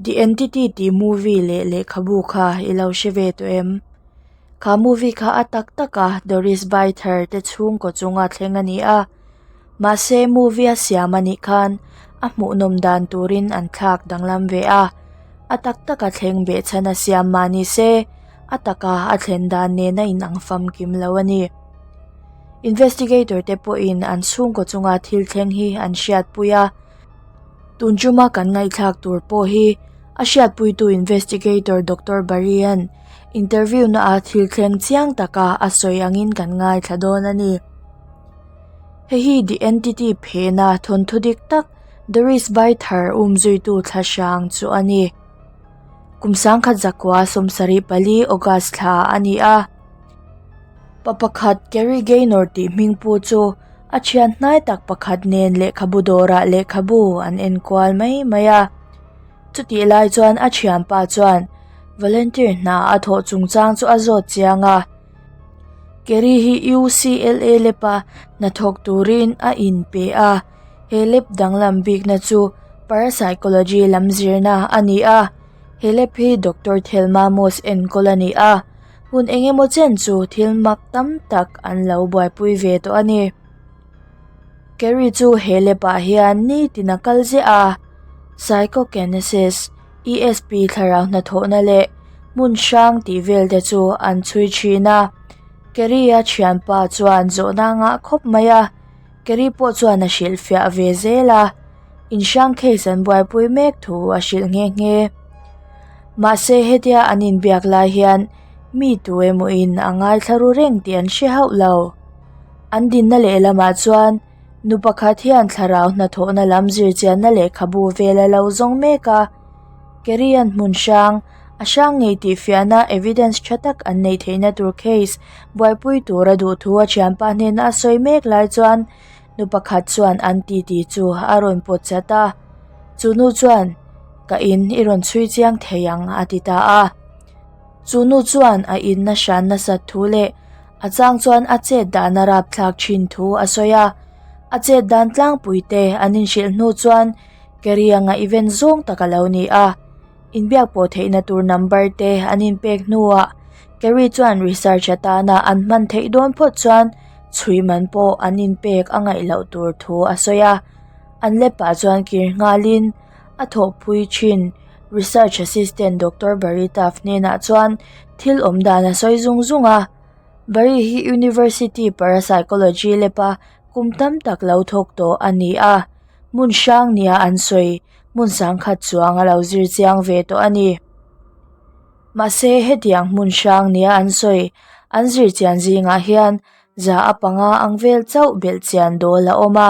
The Entity tih movie leh lehkhabu kha i lo hre ve tawh em? Kha movie kha a tak taka Doris Bither te chhungkaw chunga thleng a ni a, mahse movie a siam a nih khan a hmuhnawm dan turin an thlak danglam ve a, a tak taka thleng behchhan a siam mah ni se a taka a thlen dan nen a inang famkim lo a ni. Investigator te pawhin an chhungkaw chunga thil thleng hi an hriatpui a. Tun chuma kan ngaihthlak tur pawh hi a hriatpuitu investigator Doctor Barry-a'n interview na a thil thleng chiang taka a sawi angin kan ngaithla dawn a ni. Hei hi The Entity phena thawnthu dik tak Doris Baithar umzuitu thla hrang chu a ni. Kum sangkhat zakua 74 August thla a ni a. Pa pakhat Kerry Gaynor tih hming pu chu A thian hnai tak pakhat nen lehkhabu dawrah lehkhabu an en kual mai mai a. Chutih lai chuan a thianpa chuan volunteer hna a thawh chungchang chu a zawt chiang a. Kerry hi UCLA lab-a hnathawk turin a inpe a, he lab danglam bikna chu parapsychology lam zirna a ni a. He lab hi Doctor Thelma Moss enkawl a ni a. Hun eng emaw chen chu thil mak tam tak an lo buaipui ve tawh a ni. Kerry chu he lepah hian nitin a kal ziah a, Psychokinesis, ESP thlarau hnathawhna leh hmun hrang tih vel te chu an chhui thin a. Kerry-a thianpa chuan zawhna a ngah khawp mai a, Kerry pawh chuan a hrilhfiah ve zel a. Inhrang case an buaipui mek thu a hrilh nghe nghe. Mahse hetia an inbiak lai hian mi tu emaw in a ngaithla ru reng tih an hre hauh lo. An dinna lehlamah chuan nu pakhat hian thlarau hnathawhna lam zirchianna lehkhabu vel a lo zawng mek a. Kerry-a'n hmun hrang, a hrang ngei tih fiahna evidence tha tak an neih theihna tur case buaipui tur a duh thu a thianpa hnena a sawi mek lai chuan Nu pakhat chuan an titi chu a rawn pawt chat a, chu nu chuan ka in i rawn chhui chiang thei ang a ti ta a. Chu nu chuan a in a hran nasat thu leh a chang chuan a chet dan a rapthlak thin thu a sawi a. A chet dan tlangpui te an inhrilh hnu chuan Kerry-a ngaihven zawng tak a lo ni a. Inbiak pawh theihna tur number te an inpek hnuah Kerry chuan research atana an hman theih dawn phawt chuan chhui man pawh an inpek a ngaih loh tur thu a sawi a. An lepah chuan kir nghalin a thawhpui thin research assistant Doctor Barry Taff hnenah chuan thil awm dan a sawi zung zung a. Barry hi University Parapsychology lab-a kum tam tak lo thawk tawh a ni a, hmun hrang nia an sawi hmun sangkhat chuang a lo zir chiang ve tawh a ni. Mahse hetiang hmun hrang nia an sawi an zir chian zingah hian za a panga ang vel chauh belh chian dawl a awm a.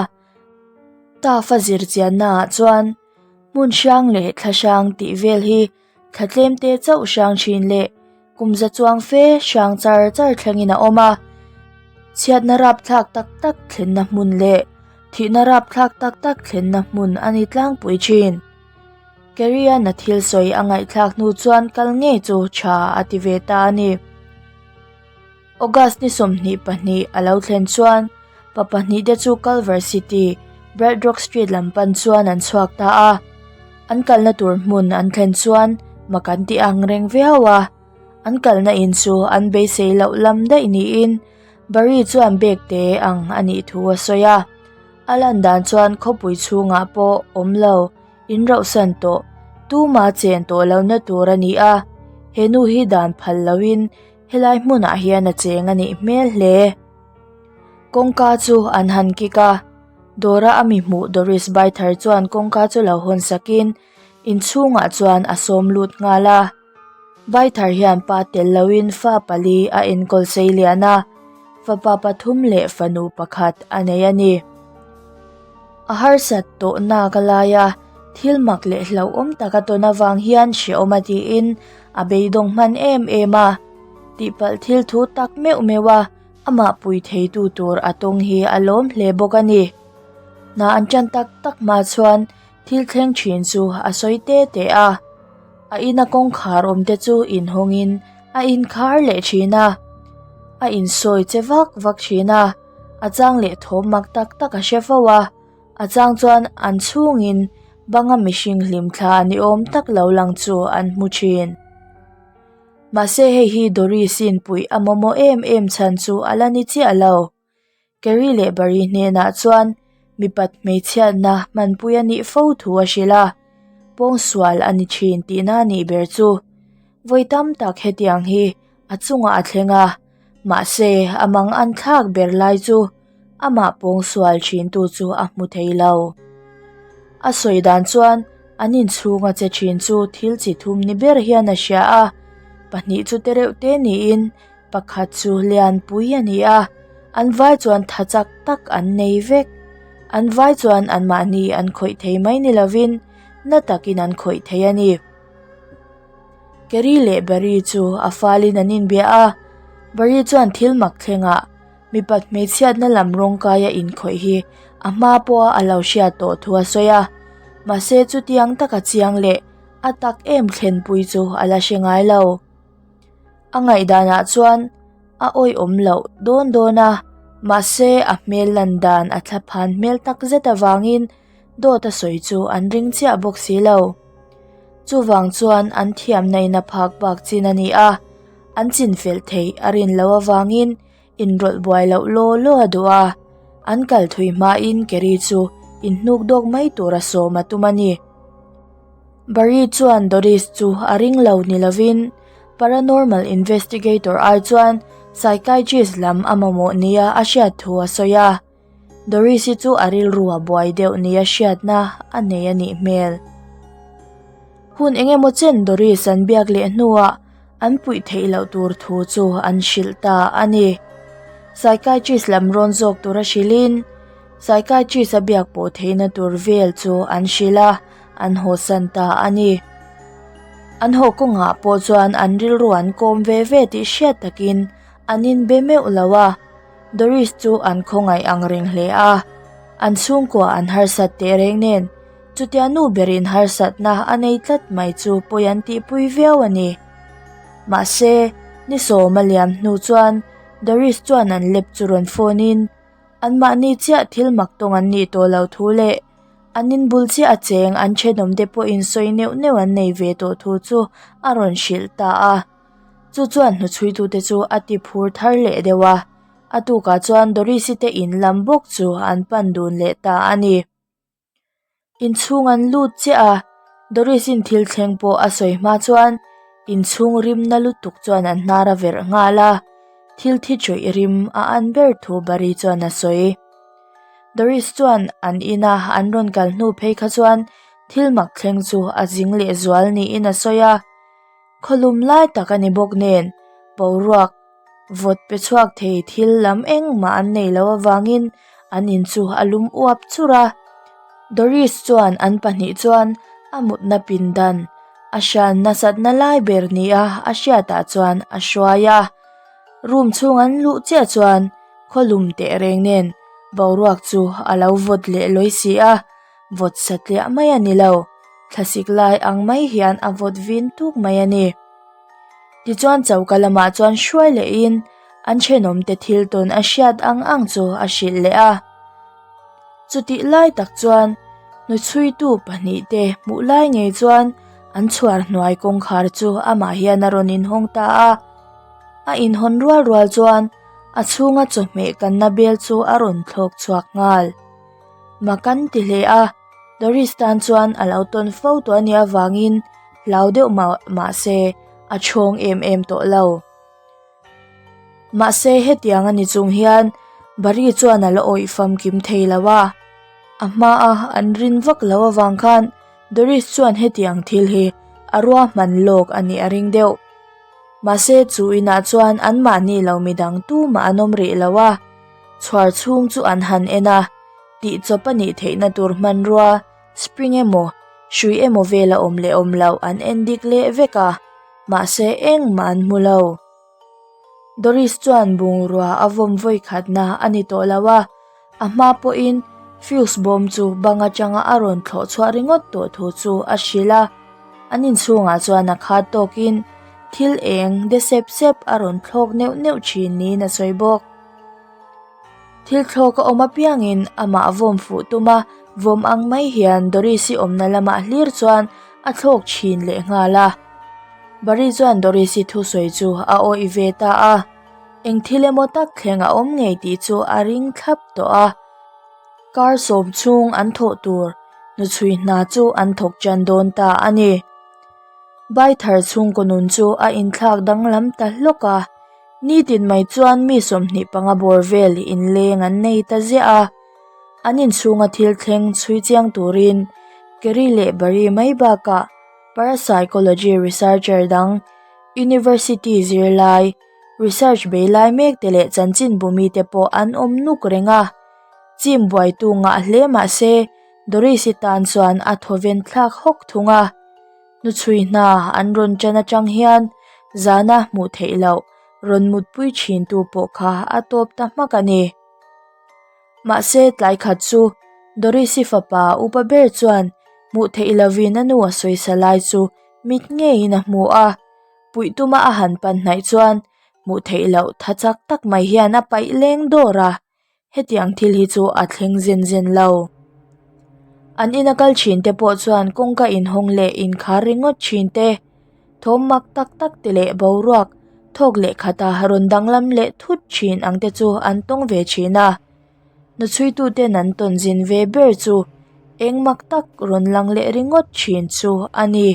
Tafa zir chiannaah chuan hmun hrang leh thla hrang tih vel hi thla tlem te chauh hrang thin leh kum za chuang fe hrang char char thlengin a awm a. Chhiatna rapthlak tak tak thlenna hmun leh thihna rapthlak tak tak thlenna hmun a ni tlangpui thin. Kerry-a'n a thil sawi a ngaihthlak hnu chuan kal ngei chu tha a ti ve ta a ni. August ni 22 a lo thlen chuan pa pahnihte chu Culver City, Bradrock Street lam pan chuan an chhuak ta a. An kalna tur hmun an thlen chuan mak an ti ang reng viau a. An kalna in chu an beisei loh lam daih niin Barry chuan bag te ang a nih thu a sawi a. A lan dan chuan khawpui chhungah pawh awm lo, in rauhsan tawh, tuma chen tawh lohna tur a ni a. He nu hi dan phal loin helai hmunah hian a cheng a nih hmel hle. Kawngka chu an han kik a, dawra a mi hmuh Doris Baithar chuan kawngka chu lo hawn sakin inchhungah chuan a sawm lut nghal a. Baithar hian pa tel loin fa pali a enkawl sei lian a, fapa pathum leh fanu pakhat a nei a ni. A harsat tawh nak a lai a, thil mak leh hlauhawm taka tawn avang hian hrehawm a tiin a beidawng hman em em a. Tihpalh thil thu tak meuh meuh a, amah pui theitu tur a tawng hi a lawm hle bawk a ni. Hna an tan tak tak hma chuan thil thleng thin chu a sawi te te a. A ina kawngkhar awm te chu inhawngin a inkhar leh thin a. A insawi che vak vak thin a, a chang leh thawm mak tak tak a hre fo a. A chang chuan an chhungin. banga mihring hlimthla ni awm tak lo lang chu an hmu thin. Mahse hei hi Doris-i'n puih a mamawh em em chhan chu a la ni chiah lo. Kerry leh Barry hnenah chuan mipat hmeichhiatna hmanpui a nih fo thu a hrilh a, pawngsual a ni thin tihna a nih ber chu. Vawi tam tak hetiang hi a chungah a thleng a, mahse a mang an thlak ber lai chu amah pawngsual thintu chu a hmu thei lo. A sawi dan chuan an inchhunga che thin chu thil chi thum ni ber hian a hria a, pahnih chu tereuh te niin Pakhat chu lianpui a ni a, an vai chuan tha chak tak an nei vek. An vai chuan anmahni an khawih thei mai ni lovin na takin an khawih thei a ni. Kerry leh Barry chu a falin an inbia a, Barry chuan thil mak thlengah mipat hmeichhiatna lam rawngkaia inkhawih hi a hma pawha a lo hriat tawh thu a sawi a, mahse chutiang taka chiang leh a tak em thlenpui chu a la hre ngai lo. A ngaihdanah chuan a awihawm loh dawn dawn a, mahse a hmel lan dan a thlaphan hmel tak zet avangin dawt a sawi chu an ring chiah bawk si lo. Chuvang chuan an thiamna in a phak bak chin a ni a, an chinfel theih a rin loh avangin inrawlh buai loh law law a duh a, an kal thui hmain Kerry chu inhnuk dawk mai tura sawm a tum a ni. Barry chuan Doris chu a ring lo ni lovin paranormal investigator ai chuan psychiatrist lam a mamawh nia a hriat thu a sawi a, Doris-i chu a rilru a buai deuh nia hriatna a nei a nih hmel. Hun eng emaw chen Doris an biak leh hnuah an puih theih loh tur thu chu an hrilh ta a ni. Psychiatrist lam rawn zawk tura hrilhin psychiatrist a biak pawh theihna tur vel chu an hrilh a, an hawsan ta a ni. An haw kawngah pawh chuan an rilru an kawm ve ve tih hriat takin an inbe meuh lo a, Doris chu an khawngaih ang reng hle a, an chhungkua an harsat teh reng nen chutia nu berin harsatna a nei tlat mai chu pawi an tihpui viau a ni. Mahse, ni sawm a liam hnu chuan Doris chuan an lep chu rawn phone in anmahni chiah thil mak tawng an nih tawh loh thu leh an inbul chiah a cheng an thenawm te pawhin sawi neuh neuh an nei ve tawh thu chu a rawn hrilh ta a. Chu chuan hnuchhuitute chu a ti phur thar leh deuh a, a tukah chuan Doris-i te in lam bawk chu an pan dun leh ta a ni. Inchhung an lut chiah a, Doris-in thil thleng pawh a sawi hma chuan inchhung rim na lutuk chuan an hnar a verh nghal a, thil thi chawih rim a an ber thu Barry chuan a sawi. Doris chuan an ina an rawn kal hnu phei kha chuan thil mak thleng chu a zing leh zual niin a sawi a. Khawlum lai tak a ni bawk nen boruak vawt pe chhuak thei thil lam engmah an nei loh avangin an in chu a lum uap churh a. Doris chuan an pahnih chuan a mutna pindan a hran nasatna lai ber nia a hriatah chuan a hruai a. Room chhung an luh chiah chuan khawlum teh reng nen boruak chu a lo vawt leh lawi si a. Vawt satliah mai a ni lo, thlasik lai ang mai hian a vawt vin tuk mai a ni. Tichuan choka lamah chuan hruai lehin an thenawmte thil tawn a hriat ang ang chu a hrilh leh a. Chutih lai tak chuan hnuchhuitu pahnihte hmuh lai ngei chuan an chhuar hnuai kawngkhar chu amah hian a rawn inhawng ta a. A inhawn rual rual chuan a chhunga chawhmeh kanna bel chu a rawn thlawk chhuak nghal. Mak an ti hle a, Doris tan chuan a lo tawn fo tawh a nih avangin hlau deuh mah mahse a chhawng em em tawh lo. Mahse hetiang a ni chung hian Barry chuan a la awih famkim thei lo a, a hmaa an rin vak loh avang khan Doris chuan hetiang thil hi a ruahman lawk a nih a ring deuh. Mahse chu inah chuan anmahni lo midang tumah an awm rih lo a. Chhuar chhung chu an han en a, tihchawp a nih theihna tur hmanrua, spring emaw, hrui emaw vel a awm leh awm loh an en dik leh vek a, mahse engmah an hmu lo. Doris chuan bungrua a vawm vawi khatna a ni tawh lo a, a hma pawhin fuse bawm chu bang atanga a rawn thlawh chhuah ringawt tawh thu chu a hrilh a, an inchhungah chuan a khat tawkin thil eng de sep sep a rawn thlawk neuh neuh thin niin a sawi bawk. Thil thlawk a awm apiangin amah vawm fuh tum a Vawm ang mai hian Doris-i awmna lamah hlir chuan a thlawk thin leh nghal a. Barry chuan Doris-i thusawi chu a awih ve ta a. Eng thil emaw tak thleng a awm ngei tih chu a ring thlap tawh a. Kar sawm chhung an thawh tur hnuchhui hna chu an thawk tan dawn ta a ni. Baithar chhungkaw nun chu a inthlak danglam ta hlawk a, nitin mai chuan mi 25 bawr vel inleng an nei ta ziah a. An inchhunga thil thleng chhui chiang turin Kerry leh Barry mai bakah parapsychology researcher dang, university zirlai, research bei lai mek te leh chanchinbu mite pawh an awm nuk reng a. Chim buaitu ngah hle mah se Doris-i tan chuan a thawven thlak hawk thung a. Hnuchhui hna an rawn ṭan aṭang hian zana hmuh theih loh rawn mutpui ṭhintu pawh kha a tawp ta hmak a ni. Mahse tlai khat chu Doris-i fapa upa ber chuan hmuh theih lovin a nu a sawisa lai chu mit ngeiin a hmu a. Puih tuma a han pan hnaih chuan hmuh theih loh tha chak tak mai hian a paih leng dawr a. Hetiang thil hi chu a thleng zen zen lo. An ina kal thin te pawh chuan kawngka inhawng leh inkhar ringawt thin te, thawm mak tak tak te leh boruak thawk leh khata rawn danglam leh thut thin ang te chu an tawng ve thin a. Hnuchhuituten an tawn zin ve ber chu eng mak tak rawn lang leh ringawt thin chu a ni.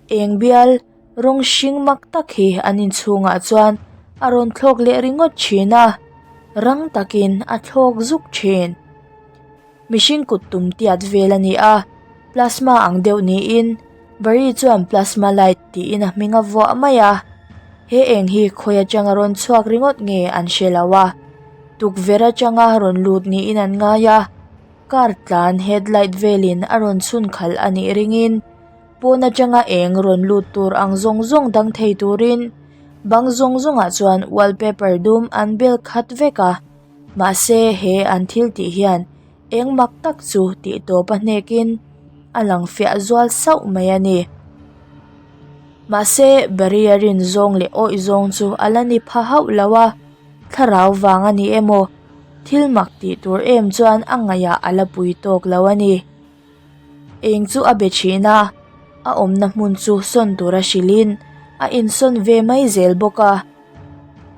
Eng bial rawng hring mak tak hi an inchhungah chuan a rawn thlawk leh ringawt thin a, rang takin a thlawk zuk thin. Mihring kut tum tiat vel a ni a, plasma ang deuh niin Barry chuan plasma light tiin a hming a vuah mai a. He eng hi khawi atanga rawn chhuak ringawt nge an hre lo a, tukverh atanga rawn lut niin an ngai a. Car tlan headlight velin a rawn chhun khalh a nih ringin pawn atanga eng rawn lut tur ang zawng zawng dang thei turin bang zawng zawngah chuan wallpaper dum an bel khat vek a mahse he an thil tih hian eng mak tak chu tih tawp a hnekin a lang fiah zual sauh mai a ni. Mahse Barry a rin zawng leh awih zawng chu a la ni pha hauh lo a thlarau vang a ni emaw. Thil mak tih tur em chuan a ngaihah a la pui tawk lo a ni. Eng chu a be thin a, a awmna hmun chu sawn tura hrilhin a insawn ve mai zel bawk a.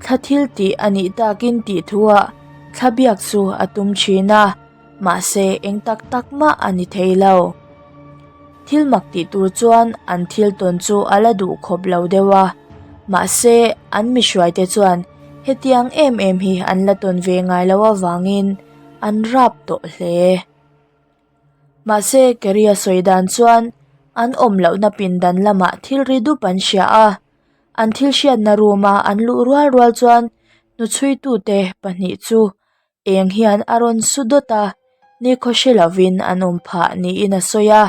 Thla thil tih a nih takin tih thuah thla biak chu a tum thin a, mahse eng tak tak mah a ni thei lo. Thil mak tih tur chuan an thil tawn chu a la duh khawp lo deuh a, mahse an mihruaite chuan hetiang em em hi an la tawn ve ngai loh avangin an rap tawh hle. Mahse Kerry-a sawi dan chuan an awm lohna pindan lamah thil ri dup an hria a, an thil hriatna room-a an luh rual rual chuan hnuchhuitute pahnih chu Eng hian a rawn su dawt a, nikhaw hre lovin an awm phah niin a sawi a.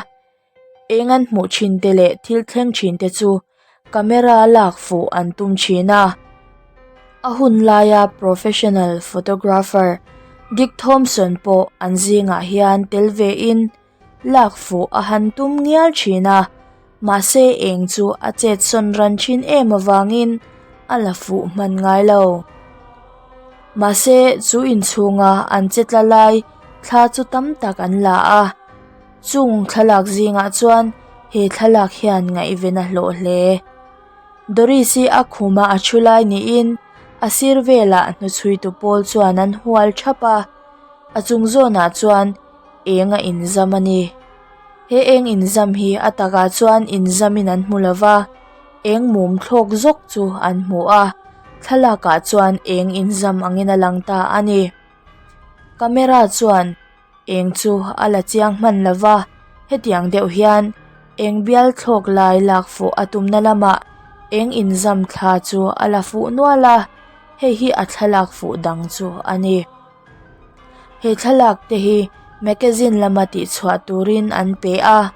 Eng an hmuh thin te leh thil thleng thin te chu camera lak fuh an tum thin a. A hun laia professional photographer Dick Thompson pawh an zingah hian tel vein Lak fuh a han tum ngial thin a, mahse eng chu a chet sawn ran thin em avangin a la fuh hman ngai lo. Mahse chu inchhunga an che tla lai thla chu tam tak an la a, chung thlalak zingah chuan he thlalak hian ngaihven a hlawh hle. Doris-i a khuma a thu lai niin a sir velah hnuchhuitu pawl chuan an hual thap a, a chung zawnah chuan eng a inzam a ni. He eng inzam hi a takah chuan inzamin an hmu lo va, eng mum thlawk zawk chu an hmu a, thlalakah chuan eng inzam angin a lang ta a ni. Camera chuan eng chu a la chiang hman lo va, hetiang deuh hian eng bial thlawk lai lak fuh a tumna lamah eng inzam thla chu a la fuh nual a, hei hi a thlalak fuh dang chu a ni. He thlalak te hi magazine lama tihchhuah turin an pe a,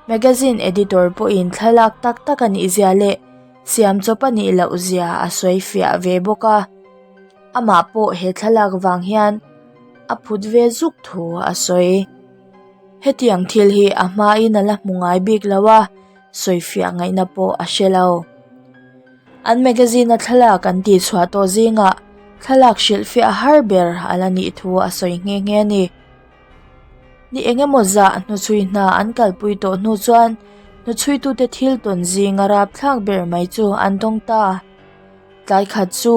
magazine editor pawhin thlalak tak tak a nih zia leh siam chawp a nih loh zia a sawi fiah ve bawk a, amah pawh he thlalak vang hian a phut ve zuk thu a sawi. Hetiang thil hi a hmain a la hmu ngai bik lo a, sawi fiah ngaihna pawh a hre lo. An magazine a thlalak an tihchhuah tawh zingah thlalak hrilhfiah har ber a la nih thu a sawi nghe nghe a ni. Ni engemaw zah hnuchhui hna an kalpui tawh hnu chuan hnuchhuitute thil tawn zinga rapthlak ber mai chu an tawng ta. Tlai khat chu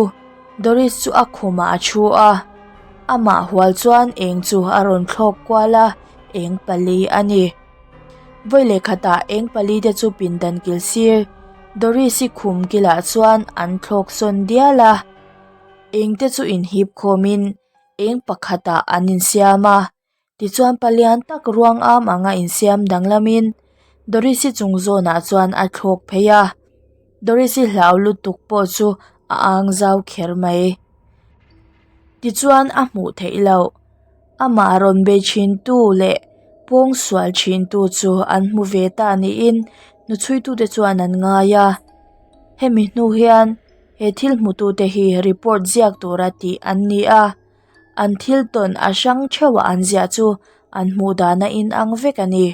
Doris chu a khumah a thu a, amah hual chuan eng chu a rawn thlawk kual a, eng pali a ni. Vawi leh khatah eng pali te chu pindan kil sir Doris-i khum kilah chuan an thlawk sawn dial a, eng te chu inhip khawmin eng pakhatah an insiam a. Tichuan palian tak ruang am anga insiam danglamin Doris-i chung zawnah chuan a thlawk phei a, Doris-i hlau lutuk pawh chu a ang zau kher mai. Tichuan a hmuh theih loh, amah rawn bei thintu leh pawng sual thintu chu an hmu ve ta niin hnuchhuitute chuan an ngai a. Hemi hnu hian he thil hmutute hi report ziak tura tih an ni a. An thil tawn a hrang theuh a an ziah chu an hmuh dan a inang vek a ni.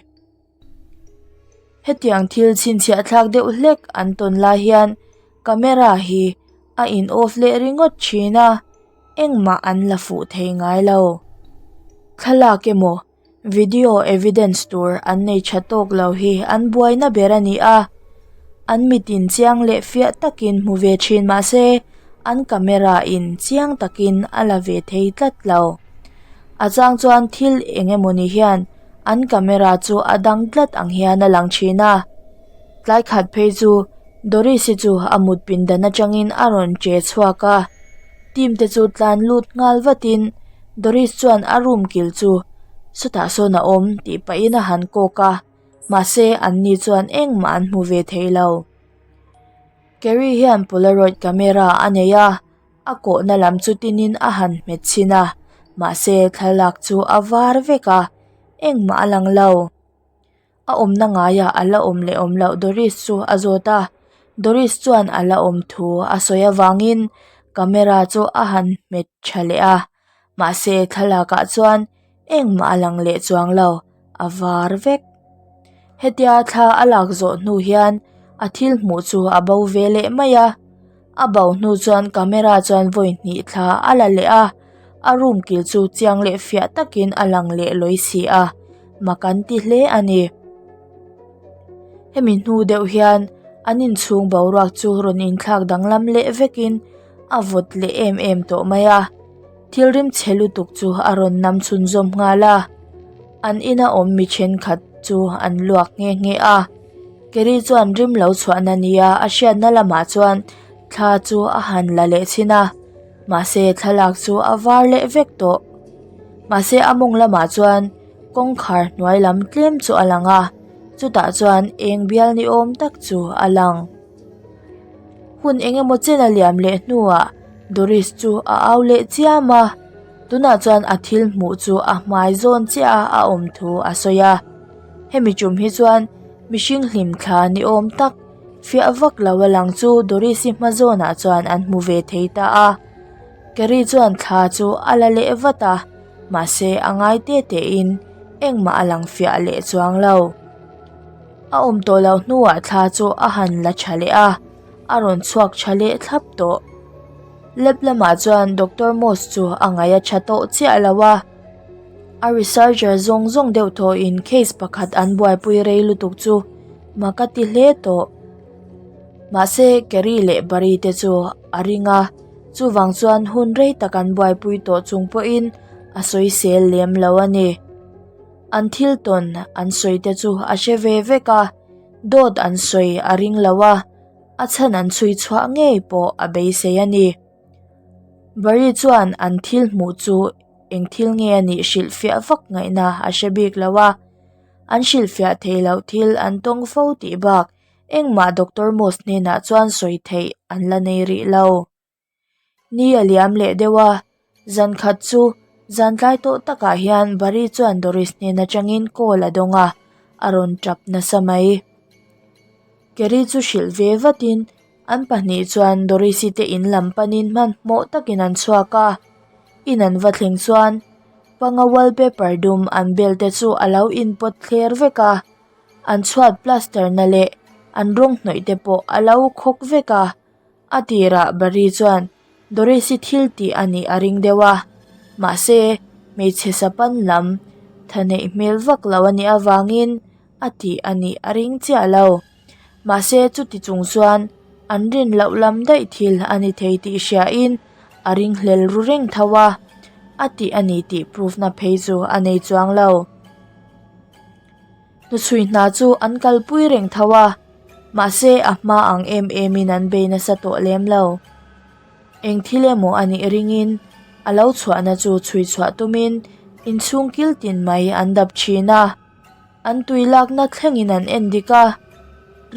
Hetiang thil chhinchhiah thlak deuh hlek an tawn lai hian camera hi a in off leh ringawt thin a, engmah an la fuh thei ngai lo. Thlalak emaw Video evidence tur an nei tha tawk lo hi an buaina ber a ni a, an mitin chiang leh fiah takin hmu ve thin mah se an camera in chiang takin a la ve thei tlat lo. A chang chuan thil eng emawni hian an camera chu a dang tlat ang hian a lang thin a, tlai khat phei chu Doris-i chu a mut pindan atangin a rawn che chhuak a, team te chu tlan lut nghal vatin Doris chuan a room kil chu sawtah sawn a awm tih pahin a han kawk a, mahse anni chuan engmah an hmu ve thei lo. Carrie hian polaroid camera a nei a, a kawhna lam chu tinin a han hmet chhin a, mahse thlalak chu a var vek a, engmah a lang lo. A awmna ngaiah a la awm leh awm loh Doris chu a zawt a, Doris chuan a la awm thu a sawi avangin camera chu a han hmet tha leh a, mahse thlalakah chuan engmah a lang leh chuang lo, a var vek. Hetia thla a lak zawh hnu hian a thil hmuh chu a bo ve leh mai a. A bo hnu chuan camera chuan vawi hnih thla a la leh a, a room kil chu chiang leh fiah takin a lang leh lawi si a, mak an ti hle a ni. Hemi hnu deuh hian an inchhung boruak chu rawn inthlak danglam leh vekin a vawt leh em em tawh mai a, thil rim chhe lutuk chu a rawn nam chhunzawm nghal a, an ina awm mi thenkhat chu an luak nghe nghe a. Kerry chuan rim lo chhuahna nia a hriatna lamah chuan thla chu a han la leh chhin a, mahse thlalak chu a var leh vek tawh. Mahse a mawng lamah chuan kawngkhar hnuai lam tlem chu a lang a, chutah chuan eng bial ni awm tak chu a lang. Hun eng emaw chen a liam leh hnuah Doris chu a au leh chiam a, tunah chuan a thil hmuh chu a hmai zawn chiah a a awm thu a sawi a. Hemi tum hi chuan mihring hlim thla ni awm tak fiah vak lo a lang chu Doris-i hma zawnah chuan an hmu ve thei ta a. Carrie chuan thla chu a la leh vat a, mahse a ngai te tein engmah a lang fiah leh chuang lo. A awm tawh loh hnuah thla chu a han la tha leh a, a rawn chhuak tha leh thlap tawh. Lab lamah chuan Doctor Moss chu a ngaih a tha tawh chiah lo a, a researcher zawng zawng deuh thawhin case pakhat an buaipui rei lutuk chu mak a ti hle tawh. Mahse Carrie leh Barry te chu a ring a, chuvang chuan hun rei tak an buaipui tawh chung pawhin a sawisel lem lo a ni. An thil tawn an sawi te chu a hre ve vek a, dawt an sawi a ring lo a, a chhan an chhui chhuah ngei pawh a beisei a ni. Barry chuan an thil hmuh chu eng thil nge a nih hrilhfiah vak ngaihna a hre bik lo a, an hrilhfiah theih loh thil an tawng fo tih bak engmah Doctor Moss hnenah chuan sawi theih an la nei rih lo. Ni a liam leh deuh a, zan khat chu zan tlai tawh takah hian Barry chuan Doris hnen atangin call a dawng a, a rawn tap nasa mai. Carrie chu hrilh ve vatin an pahnih chuan Doris-i te in lam panin hmanhmawh takin an chhuak a, in an va thleng chuan panga wallpaper dum an bel te chu a lo inpawt thler vek a, an chhuat plaster na leh an rawng hnawih te pawh a lo khawk vek a. A tirah Barry chuan Doris-i thil tih a nih a ring deuh a, mahse hmeichhe sapan lam Tha neih hmel vak lo a nih avangin a tih a nih a ring chiah lo. Mahse chuti chung chuan an rin loh lam daih thil a ni thei tih hriain a ringhlel ru reng tho a, a tih a ni tih proof na phei chu a nei chuang lo. Hnuchhui hna chu an kalpui reng tho a, mahse a hma ang em emin an bei nasa tawh lem lo. Eng thil emaw a nih ringin a lo chhuahna chu chhui chhuah tumin inchhung kil tin mai an dap thin a, an tui lakna thlengin an en dik a,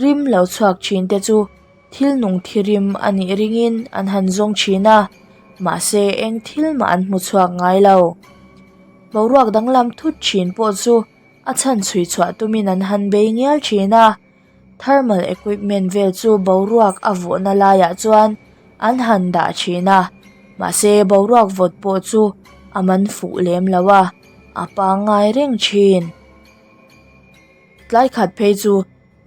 rim lo chhuak thin te chu thil nung thi rim a nih ringin an han zawng thin a, mahse eng thil mah an hmu chhuak ngai lo. Boruak danglam thut thin pawh chu a chhan chhui chhuah tumin an han bei ngial thin a. Thermal equipment vel chu boruak a vawhna laiah chuan an han dah thin a, mahse boruak vawt pawh chu a man fuh lem lo a, a pangngai reng thin. Tlai khat phei chu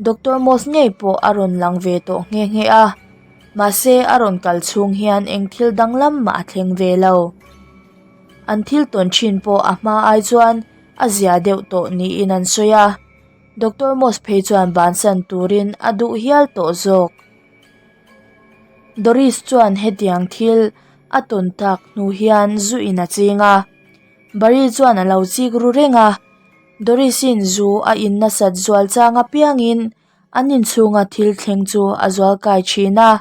Doctor Moss ngei pawh a rawn lang ve tawh nghe nghe a, mahse a rawn kal chhung hian eng thil danglam mah a thleng ve lo. An thil tawn thin pawh a hma ai chuan a zia deuh tawh niin an sawi a. Doctor Moss phei chuan bansan turin a duh hial tawh zawk. Doris chuan hetiang thil a tawn tak hnu hian zu in a ching a, Barry chuan a lo chik ru reng a, Doris-in zu a in nasat zual chang apiangin an inchhunga thil thleng chu a zual kai thin a,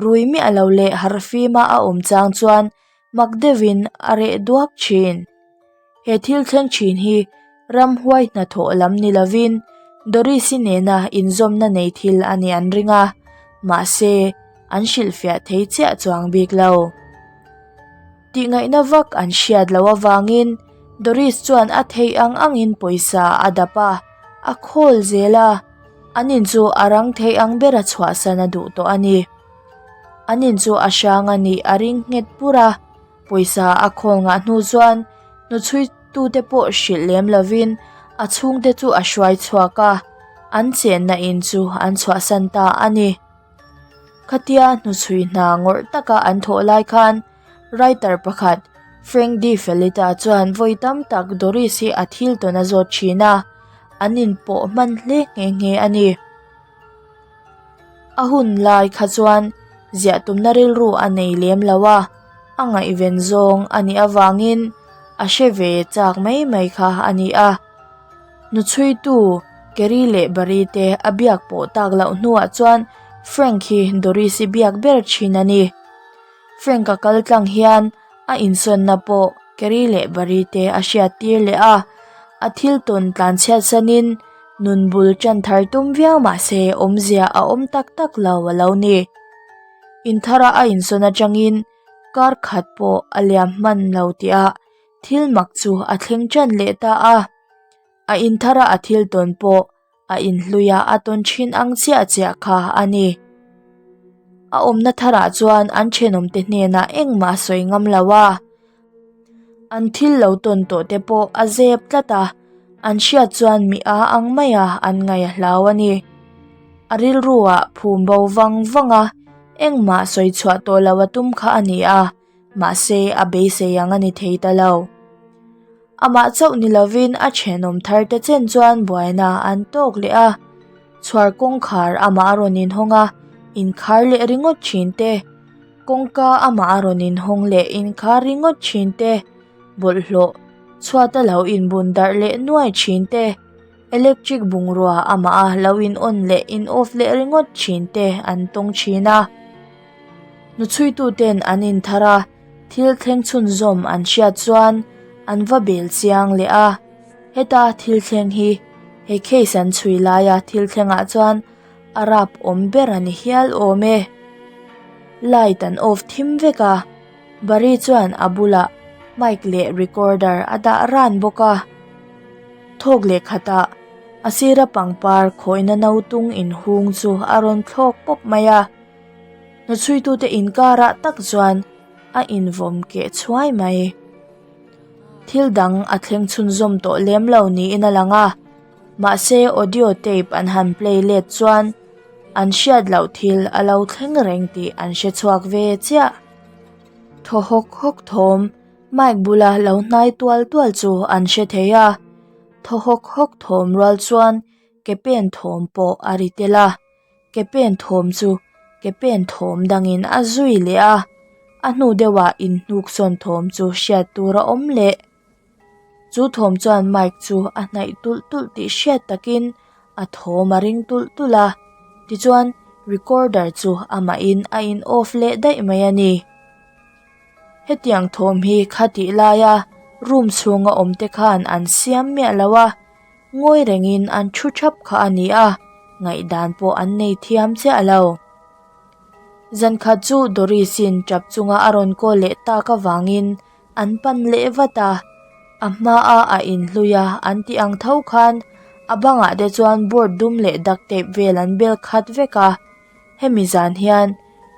rui miah lo leh harhfima a awm chang chuan mak deuhin a reh duak thin. He thil thleng thin hi ramhuai hnathawh lam ni lovin Doris-i nena inzawmna nei thil a nih an ring a, mahse an hrilhfiah thei chiah chuang bik lo. Tihngaihna vak an hriat loh avangin Doris chuan a theih ang angin pawisa a dap a, a khawl zel a. An in chu a rang thei ang bera chhuahsan a duh tawh a ni. An in chu a hrang a nih a ring nghet pur a, pawisa a khawl ngah hnu chuan hnuchhuitute pawh hrilh lem lovin a chhungte chu a hruai chhuak a, an chenna in chu an chhuahsan ta a ni. Khatia hnuchhui hna ngawrh taka an thawh lai khan Writer pakhat, Frank D. Felitta chuan vawi tam tak Doris hi a thil tawn a zawt thin a, an inpawh hman hle nghe nghe a ni. A hun lai kha chuan ziah tumna rilru a nei lem lo a, a ngaihven zawng a nih avangin a hre ve chak mai mai kha a ni a. Hnuchhuitu Kerry leh Barry te a biak pawh tak loh hnuah chuan Frank hi Doris i biak ber thin a ni. Frank a kal tlang hian a insawnna pawh Kerry leh Barry te a hriat tir leh a, a thil tawn tlan chhiat sanin nun bul tan thar tum viau mah se awmzia a awm tak tak lo a lo ni. Inthara a insawn atangin kar khat pawh a liam hman lo tihah thil mak chu a thleng tan leh ta a, a inthara a thil tawn pawh a inhluia a tawn thin ang chiah chiah kha a ni. A awmna tharah chuan an thenawmte hnenah engmah a sawi ngam lo a, an thil lo tawn tawh te pawh a zep tlat a, an hriat chuan mi a ang maia an ngaih a hlau a ni. A rilruah phum bo vang vang a, engmah sawi chhuah tawh lo a tum kha a ni a. Mahse, a beisei ang a ni thei ta lo. Amah chauh ni lovin a thenawm thar te chen chuan buaina an tawk leh a. Chhuar kawngkhar amah a rawn inhawng a, inkhar leh ringawt thin te, kawngka amah a rawn inhawng leh inkhar ringawt thin te, bawlhhlawh chhuata lo inbun darh leh nuai thin te, electric bungrua amah a lo in on leh in off leh ringawt thin te an tawng thin a. Hnuchhuituten an inthar a, thil thleng chhunzawm an hriat chuan an va bel chiang leh a. Heta thil thleng hi he case an chhui laia thil thlengah chuan a rap awm ber a ni hial awm e. Light an off thim vek a, Barry chuan a bulah mic leh recorder a dah ran bawk a. Thawk leh khatah a sira pangpar khawihna no tung inhung chu a rawn thlawk pawp mai a. Hnuchhuitute inkarah tak chuan a invawm keh chhuai mai. Thil dang a thleng chhunzawm tawh lem lo niin a lang a, mahse audio tape an han play let chuan an hriat loh thil a lo thleng reng tih an hre chhuak ve chiah. Thaw hawk hawk thawm mic bula lo hnai tual tual chu an hre thei a. Thaw hawk hawk thawm rual chuan ke pen thawm pawh a ri tel a, ke pen thawm chu ke pen thawm dangin a zui leh a, a hnu deuhah inhnuk sawn thawm chu hriat tur a awm leh. Chu thawm chuan mic chu a hnaih tulh tulh tih hriat takin a thawm a ring tulh tulh a, tichuan recorder chu amahin a in off leh daih mai a ni. Hetiang thawm hi khatih laia room chhunga awm te khan an siam miah lo a, ngawi rengin an thu thap kha a ni a, ngaihdan pawh an nei thiam chiah lo. Zankhat chu Doris-in tap chunga a rawn call leh tak avangin An pan leh vat a, a hmaa a inhlui a an tih ang tho khan a bangah te chuan board dum leh duct tape vel an bel khat vek a, hemi zan hian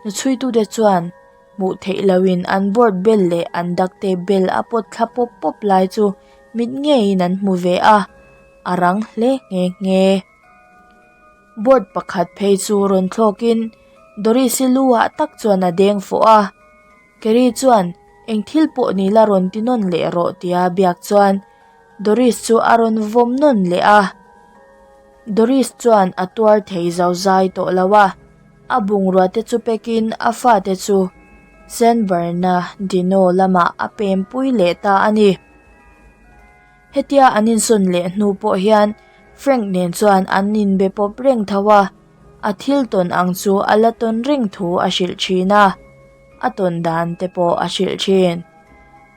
hnuchhuitute chuan hmuh theih lohin an board bel leh an duct tape bel a pawt thla pawp pawp lai chu mit ngeiin an hmu ve a, a rang hle nghe nghe. Board pakhat phei chu rawn thlawkin Doris-i lu ah tak chuan a deng fawh a. Kerry chuan eng thil pawh ni la rawn ti nawn leh rawh tia biak chuan Doris chu a rawn vawm nawn leh a. Doris chuan a tuar thei zo zai tawh lo a, a bungrua te chu pekin a fate chu San Bernardino lamah a pempui leh ta a ni. Hetia an insawn leh hnu pawh hian Frank nen chuan an inbe pawp reng tho a, a thil tawn ang chu a la tawn reng thu a hrilh thin a, a tawn dan te pawh a hrilh thin.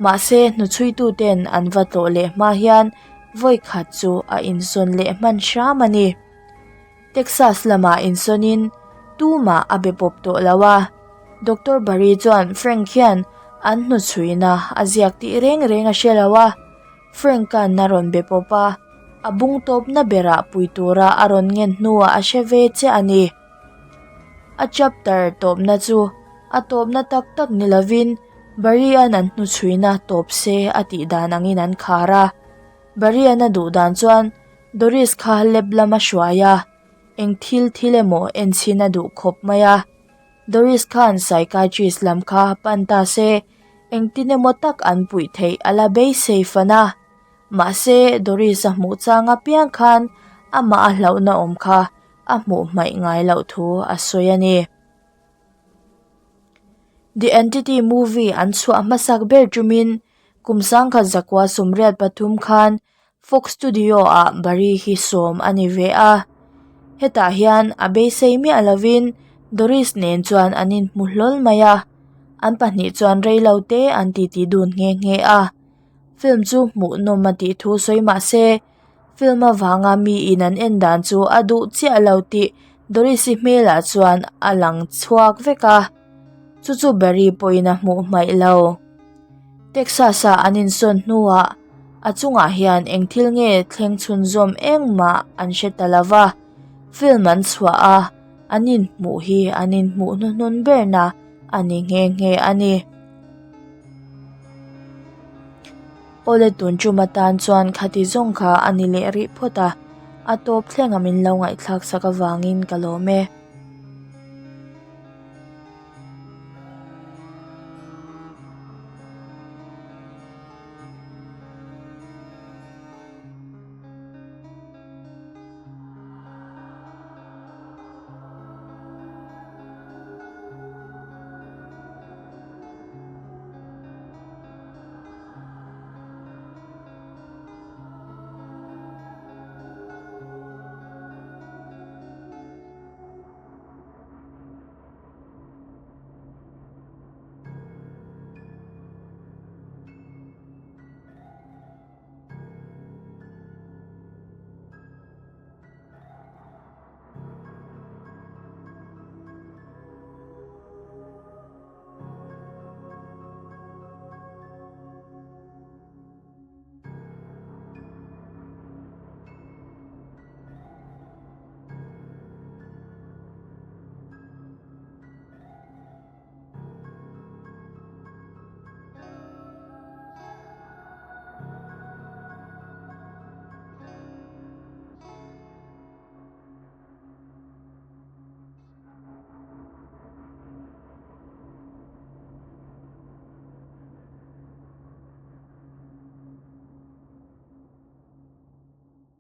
Mahse hnuchhuituten an va tlawh leh hma hian vawikhat chu a insawn leh hman hram a ni. Texas lamah insawnin tumah a be pawp tawh lo a, Doctor Barry chuan Frank hian an hnuchhuina a ziak tih reng reng a hre lo a, Frank-a'n a rawn be pawp a, a bung tawpna berah pui tura a rawn ngen hnuah a hre ve chiah a ni. A chapter tawpna chu a tawpna tak tak ni lovin Barry-a'n an hnuchhuina tawp se a tih dan angin an khar a, Barry-a'n a duh dan chuan Doris kha lab lama hruai a, eng thil thil emaw enchhin a duh khawp mai a. Doris khan psychiatrist lam kha pan ta se, engtin emaw tak an puih theih a la beisei fan a. Mahse, Doris a hmuh chang apiang khan amah a hlauhna awm kha a hmuh hmaih ngai loh thu a sawi a ni. The Entity movie an chhuah hmasak ber tumin kum sangkhat zakua 83 khan Fox Studio-ah Barry hi sawm a ni ve a. Hetah hian a beisei miah lovin Doris nen chuan an inhmu hlawl mai a, an pahnih chuan reilo te an titi dun nghe nghe a. Film chu hmuhnawm a tih thu sawi mah se, film avanga miin an en dan chu a duh chiah lo tih Doris-i hmelah chuan a lang chhuak vek a, chu chu Barry pawhin a hmuh hmaih lo. Texas-a an insawn hnuah a chungah hian eng thil nge thleng chhunzawm engmah an hre ta lo va, film an chhuah a, an inhmuh hi an inhmuh hnuhnun berna a ni nghe nghe a ni. Awle tun tum atan chuan khati zawng kha a ni leh rih phawt a, a tawp thlenga min lo ngaihthlak sak avangin ka lawm e.